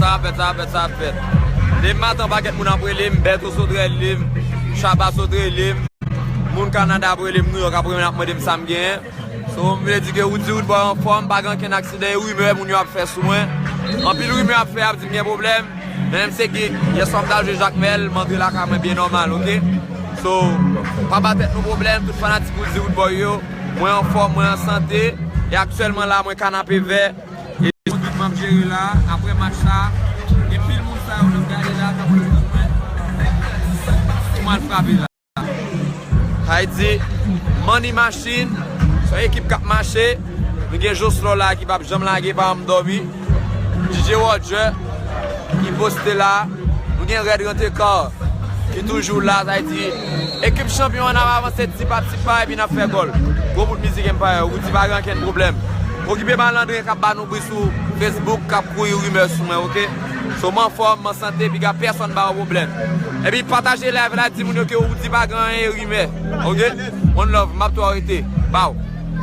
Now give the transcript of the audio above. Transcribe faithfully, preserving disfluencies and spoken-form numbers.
Sa ap fèt, sa ap fèt, sa ap fèt. Demen maten, yon pakèt moun ap rele m, Bèto sot rele m, Chaba sot rele m, moun Kanada ap rele m, Nouyòk ap rele m, ap mande m sa m genyen. So, m vle di ke Roody Roodboy anfòm, pa gen okenn aksidan, e rimè moun yo ap fè sou mwen. Anpil rimè ap fè, ap di m gen pwoblèm. Men m se Geek, yèswa m t al jwe Jakmèl, m antre lakay mwen byen nòmal, oke? So, pa ba tèt nou pwoblèm, tout fanatik Roody Roodboy yo, mwen anfòm, mwen an sante, e aktyèlman la, mwen Kanapevè, e yon bit m ap jere la, apre match sa, gen pil moun sa yo n ap gade la, k ap reponn mwen, pou m al frape la. Sa vle di, Money Machine, se yon ekip k ap mache. Nou gen Joslor la ki p ap janm lage pa m dòmi. D J Roger ki poste la. Nou gen Red Rantekar ki toujou la. Sa vle di, ekip chanpyon an ap avanse ti pa ti pa epi n ap fè gòl. Gwo bout mizik Empire, Roody pa gen okenn pwoblèm. Okipe malandren k ap ba nou bri sou Facebook, k ap kouri rimè sou mwen, oke? So, m anfòm, m an sante, piga pèsonn ba yo pwoblèm. Epi pataje live la, di moun yo ke Roody pa gen anyen rimè. Oke? One love, m ap tou arete. Baw.